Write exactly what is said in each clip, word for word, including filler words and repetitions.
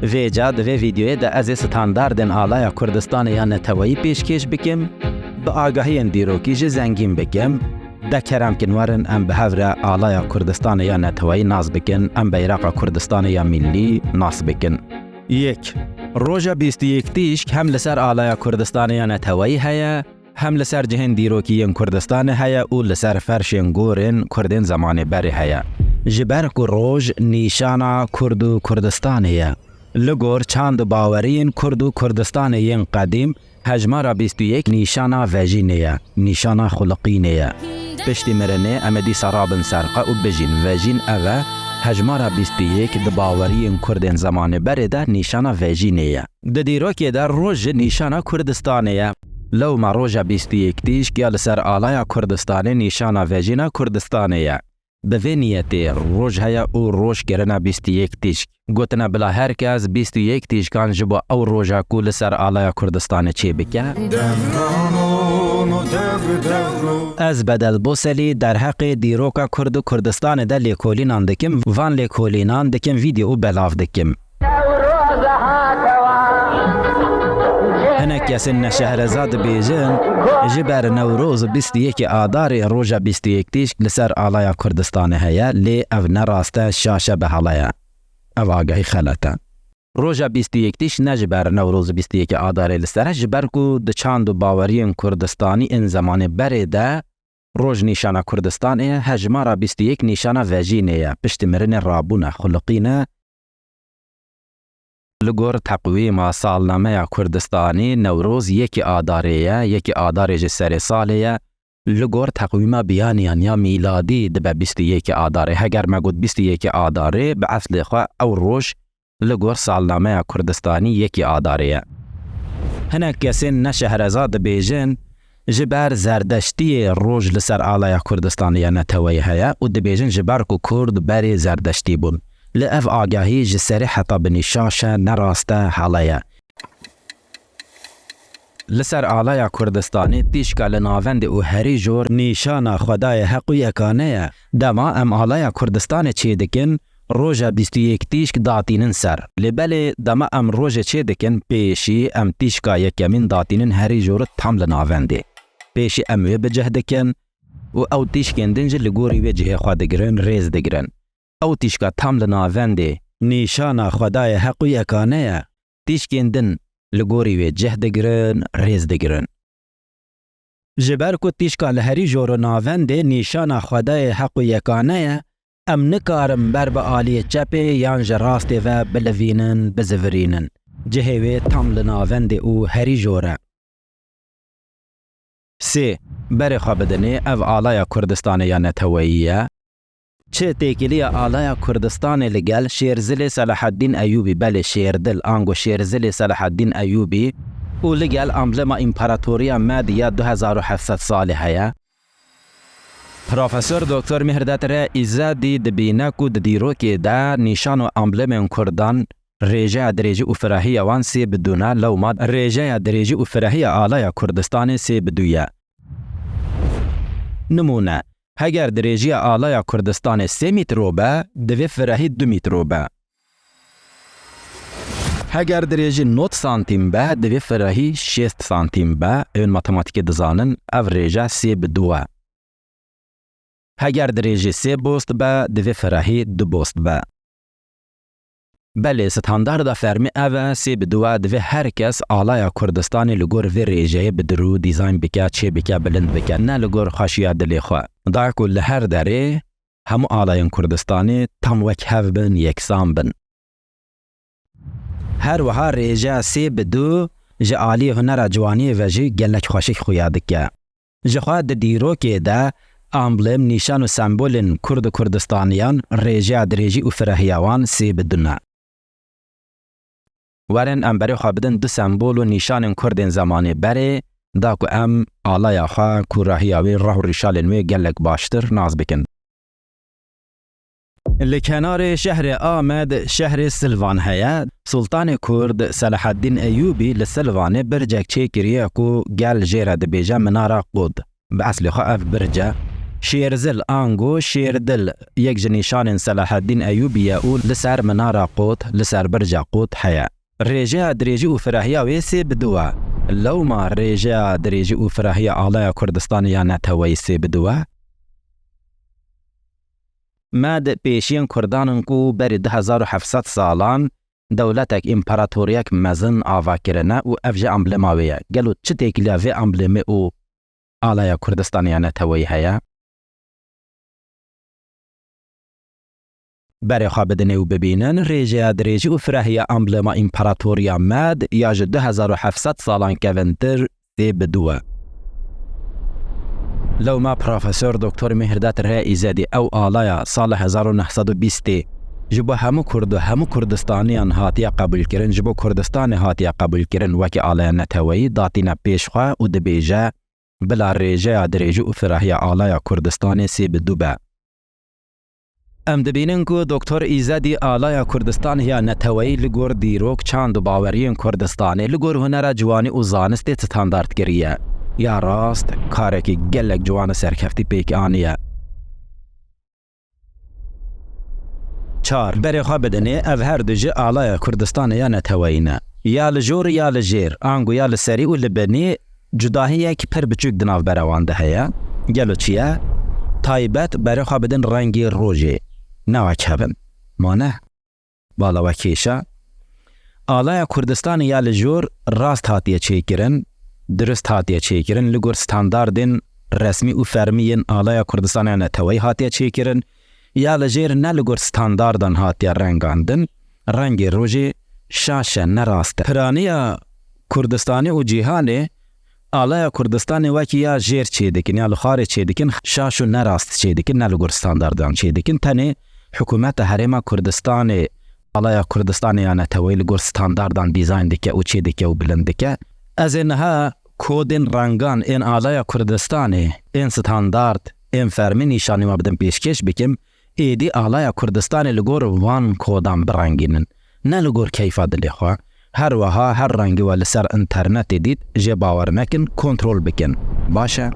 Vêca di vê vîdeoyê de ez ê standardên alaya Kurdistanê ya neteweyî pêşkêş bikim, bi agahiyên dîrokî jî zengîn bikim. De kerem kin werin em bi hev re alaya Kurdistanê ya neteweyî nas bikin, em beyraqa Kurdistanê ya millî nas bikin. Yek. Roja bîst û yek tîşk hem li ser alaya Kurdistanê ya neteweyî heye, hem li ser cihên dîrokî yên Kurdistanê heye û li ser ferşên gorên Kurdên zemanê berê heye. Ji ber ku roj nîşana Kurd û Kurdistanê ye. Li gor çand û baweriyên Kurd û Kurdistanê yên qedîm, hejmara bîst û yek nîşana vejînê ye, nîşana xuliqînê ye. Piştî mirinê em ê dîsa rabin serqe û bijîn. Vejîn ev e, hejmara bîst û yek di baweriyên Kurdên zemanê berê de nîşana vejînê ye. Di dîrokê de roj jî nîşana Kurdistanê ye. Lewma roja bîst û yek tîşk ya li ser alaya Kurdistanê nîşana vejîna Kurdistanê ye. Bi vê niyetê roj heye û roj kirine bîst û yek tîşk. Gotine bila her kes bîst û yek tîşkan ji bo ew roja ku li ser alaya Kurdistanê çêbike. Devran o, no devr, devr o. Ez Bedel Boselî derheqê dîroka Kurd û Kurdistanê de lêkolînan dikim, van lêkolînan dikim vîdeo û belav dikim. Hinek kesên neşehreza dibêjin, ji ber Newroz û bîst û yekê Adarê roja bîst û yek tîşk li ser alaya Kurdistanê heye, lê ev ne rast e, şaş e, bi hela ye. Ev agahî xelet e. Roja bîst û yek tîşk ne ji ber Newroz û bîst û yekê Adarê li ser e, ji ber ku di çand û baweriyên Kurdistanî ên zemanê berê de roj nîşana Kurdistanê ye, hejmara bîst û yek nîşana vejînê ye, piştî mirinê rabûne, xuliqîne. Li gor teqwîma salnameya Kurdistanî Newroz yekê Adarê ye, yekê Adarê jî serê salê ye. Li gor teqwîma biyaniyan ya mîladî dibe bîst û yekê Adarê. Heger me got bîst û yekê Adarê, bi eslê xwe ew roj li gor salnameya Kurdistanî yekê Adarê ye. Hinek kesên neşehreza dibêjin, ji ber Zerdeştiyê roj li ser alaya Kurdistanê ya neteweyî heye û dibêjin ji ber ku Kurd berê Zerdeştî bûn. Lê ev agahî ji serê heta binî şaş e, ne rast e, hela ye. Li ser alaya Kurdistanê tîşka li navendê û herî jor nîşana Xwedayê heq û yekane ye. Dema em alaya Kurdistanê çêdikin, roja bîst û yek tîşk datînin ser. Lê belê dema em rojê çêdikin, pêşî em tîşka yekemîn datînin herî jor tam li navendê. Pêşî em wê bi cih dikin û ew tîşkên din jî li gorî wê cihê xwe digirin, rêz digirin. Ew tîşka tam li navendê nîşana Xwedayê heq û yekane ye. Tîşkên din li gorî wê cih digirin, rêz digirin. Ji ber ku tîşka li herî jor û navendê nîşana Xwedayê heq û yekane ye, em nikarin ber bi aliyê çepê yan ji rastê ve bilivînin, bizivirînin. Cihê wê tam li navendê û herî jor e. Sê. Berê xwe bidinê, ev alaya Kurdistanê ya neteweyî ye. Çi têkiliya alaya Kurdistanê li gel Şêrzilê Selahaddîn Eyûbî, belê Şêrdil, ango Şêrzilê Selahaddîn Eyûbî û li gel amblema împaratoriya Med ya du hezar û heft sed salê heye. Profesor Doktor Mihrdad Re Îzadî dibîne ku di dîrokê de nîşan û amblemên Kurdan rêjeya dirêjî û firahiya wan sê bi du ne, lewma rêjeya dirêjî û firahiya alaya Kurdistanê sê bi du ye. Nimûne, heger dirêjiya alaya Kurdistanê sê mîtro be, divê firahî du mîtro be. Heger dirêjî nod santîm be, divê firahî şêst santîm be. Ên matematîkê dizanin, ev rêje sê bi du e. Heger dirêjî sê bost be, divê firahî du bost be. Belê, standarda fermî ev e, sê bi du e, divê her kes alaya Kurdistanê li gor vê rêjeyê bidirû, dîzayn bike, çêbike, bilind bike, ne li gor xweşiya dilê xwe. Da ku li her derê hemû alayên Kurdistanê tam wek hev bin, yeksan bin. Her wiha rêjeya sê bi du ji aliyê hunera ciwaniyê ve jî gelek xweşik xuya dike. Jixwe di dîrokê de amblem, nîşan û sembolên Kurd û Kurdistaniyan rêjeya dirêjî û firahiya wan sê bi du ne. Werin em berê xwe bidin du sembol û nîşanên Kurdên zemanê berê, da ku em alaya xwe, kûrahiya wê, reh û rîşalên wê gelek baştir nas bikin. Li kenarê şehrê Amed şehrê Silvan heye. Sultanê Kurd Selahaddîn Eyûbî li Silvanê bircek çêkiriye ku gel jê re dibêje Minara Qud. Bi eslê xwe ev birc e. Şêrzil ango Şêrdil yek ji nîşanên Selaheddîn Eyûbî ye û li ser minara Qot, li ser birca Qot heye. Rêjeya dirêjî û firahiya wê sê bi du e. Lewma rêjeya dirêjî û firahiya alaya Kurdistanê ya neteweyî sê bi du e? Med pêşiyên Kurdan in ku berî du hezar û heft sed salan dewletek, împaratoriyek mezin ava kirine û ev jî emblema wê ye. Gelo çi têkiliya vê emblemê û alaya Kurdistanê ya neteweyî heye? Berê xwe bidinê û bibînin, rêjeya dirêjî û firahiya emblema împaratoriya Med ya ji du hezar û heft sed salan kevintir sê bi du e. Lewma Profesor Doktor Mihirdat Rê Îzedî ew alaya sala hezar û neh sed û bîstê ji bo hemû Kurd û hemû Kurdistaniyan hatiye qebûlkirin, ji bo Kurdistanê hatiye qebûlkirin wekî alaya neteweyî, datîne pêş xwe û dibêje, bila rêjeya dirêjî û firahiya alaya Kurdistanê sê bi du be. Em dibînin ku Doktor Îzedî alaya Kurdistanê ya neteweyî li gor dîrok, çand û baweriyên Kurdistanê, li gor hunera ciwanî û zanistê standard kiriye. Ya rast, karekî gelek ciwan û serkeftî pêk aniye. Çar. Berê xwe bidinê, ev her du jî alaya Kurdistanê ya neteweyî ne. Ya li jor ya li jêr, ango ya li serî û li binî cudahiyek pir biçûk di navbera wan de heye. Gelo çi ye? Taybet, berê xwe bidin rengê rojê. Ne wek hev in. Ma ne? Bala we kêşa. Alaya Kurdistanê ya li jor rast hatiye çêkirin, dirust hatiye çêkirin, li gor standardên resmî û fermî yên alaya Kurdistanê ya neteweyî hatiye çêkirin, ya li jêr ne li gor standardan hatiye rengandin, rengê rojê şaş e, ne rast e. Piraniya Kurdistanê û cîhanê alaya Kurdistanê wekî ya jêr çêdikin, ya li xwarê çêdikin, şaş û ne rast çêdikin, ne li gor standardan çêdikin. Tenê Hikûmeta Herêma Kurdistanê alaya Kurdistanê ya neteweyî li gor standardan dîzayn dike û çêdike û bilind dike. Ez ê niha kodên rengan ên alaya Kurdistanê, ên standard, ên fermî nîşanî we bidim, pêşkêş bikim. Êdî alaya Kurdistanê li gor van kodan birengînin. Ne li gor keyfa dilê xwe. Her wiha her rengî we li ser înternetê dît, jê bawer nekin, kontrol bikin. Baş e?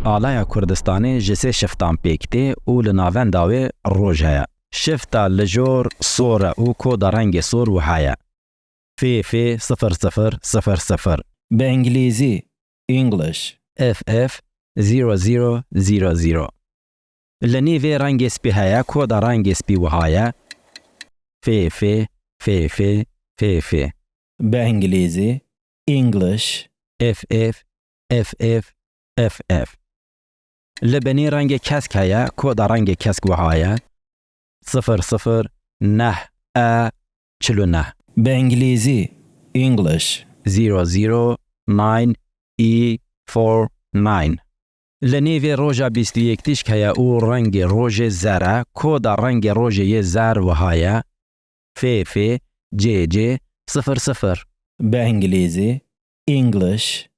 Alaya Kurdistanê ji sê şiftan pêk tê û li navenda wê roj heye. Şifta li jor sor e û koda rengê sor wiha ye. F F sifir sifir sifir sifir. Bi îngilîzî, English. F F zero zero zero zero. Li nîvê rengê spî heye, koda rengê spî wiha ye. F F F F F F. Bi îngilîzî, English. F F F F F F. Li binî rengê kesk heye, koda rengê kesk wiha ye. Sifir sifir neh E çil û neh. Bi îngilîzî, English. Zero zero nine E four nine. Li nîvê roja bîst û yek tîşk heye û rengê rojê zer e, koda rengê rojê yê zer wiha ye. F F C C sifir sifir. Bi îngilîzî, English.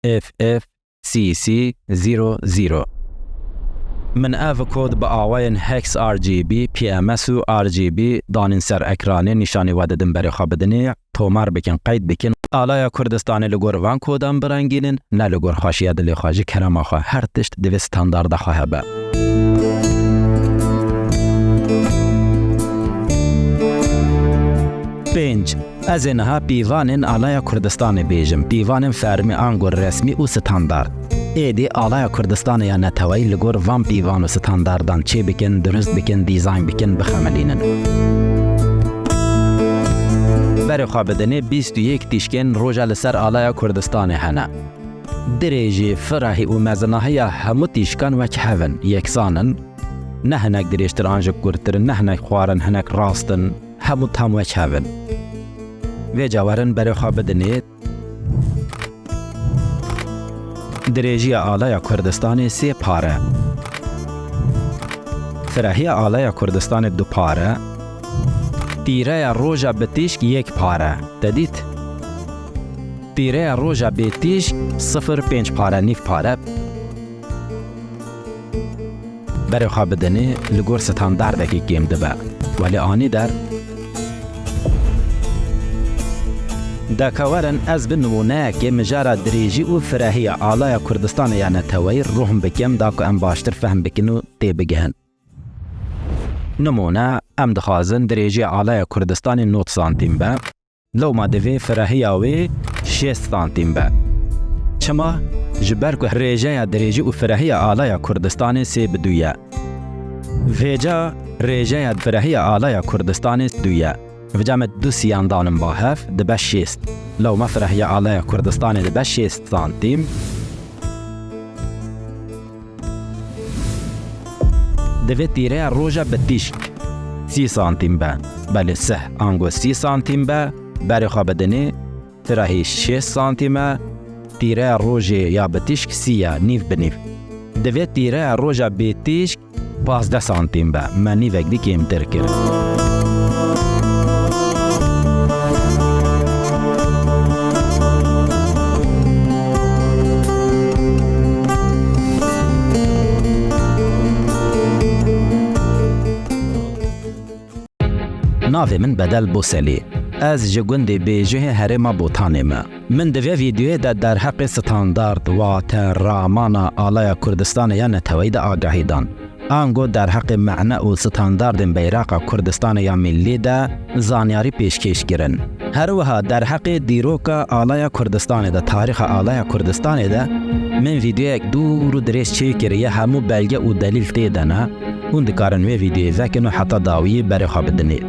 F F C C zero zero. Min ev kod bi awayên hex R G B, P M S û R G B danîn ser ekranê, nîşanî we didim, berê xwe bidinê, tomar bikin, qeyd bikin. Alaya Kurdistanê li gor van kodan birengînin, ne li gor xweşiya dilê xwe, ji kerema xwe. Her tişt divê standarda xwe hebe. Pênc. Ez ê niha pîvanên alaya Kurdistanê bêjim, pîvanên fermî ango resmî û standard. Êdî alaya Kurdistanê ya neteweyî li gor van pîvan û standardan çê bikin, dirust bikin, dîzayn bikin, bixemilînin. Berê xwe bidinê, bîst û yek tîşkên roja li ser alaya Kurdistanê hene. Dirêjî, firahî û mezinahiya hemû tîşkan wek hev in, yeksan in. Ne hinek dirêjtir an jî kurtir in, ne hinek xwar in, hinek rast in. Hemû tam wek hev in. Vêca werin berê xwe bidinê. Dirêjiya alaya Kurdistanê sê pare. Firahiya alaya Kurdistanê du pare. Tîreya roja bi tîşk yek pare. Te dît? Tîreya roja bê tîşk sifir pênc pare, nîv pare. Berê xwe bidinê, li gor standardekî kêm dibe. Welê anî der. De ka werin ez bi nimûneyekê mijara dirêjî û firehiya alaya Kurdistanê ya neteweyî ruhn bikim, da ku em baştir fehm bikin û têbigihin. Nimûne, em dixwazin dirêjiya alaya Kurdistanê nod santîm be. Lewma divê firehiya wê şêst santîm be. Çima? Ji ber ku rêjeya dirêjî û firehiya alaya Kurdistanê sê bi du ye. Vêca rêjeya firehiya alaya Kurdistanê du ye. Vêca me du siyan danin ba hev, dibe şêst. Lewma firehiya alaya Kurdistanê dibe şêst santîm. Divê tîreya roja bi tîşk sî santîm be. Belê sih ango sî santîm be. Berê xwe bidinê, firehî şêst santîm e. Tîreya rojê ya bi tîşk sî ye, nîv bi nîv. Divê tîreya roja bê tîşk pazdeh santîm be. Me nîvek dî kêmtir kir. Navê min Bedel Boselî. Ez ji gundê Bêjihê herêma Botanê me. Min di vê vîdeoyê de derheqê standard, wate, ramana alaya Kurdistanê ya neteweyî de agahî dan. Ango derheqê mehne û standardên beyraqa Kurdistanê ya millî de zanyarî pêşkêş kirin. Her wiha derheqê dîroka alaya Kurdistanê de, tarîxa alaya Kurdistanê de min vîdeoyek dûr û dirêj çêkiriye, hemû belge û delîl tê de ne. Hûn dikarin wê vîdeoyê vekin û heta dawiyê berê xwe bidinê.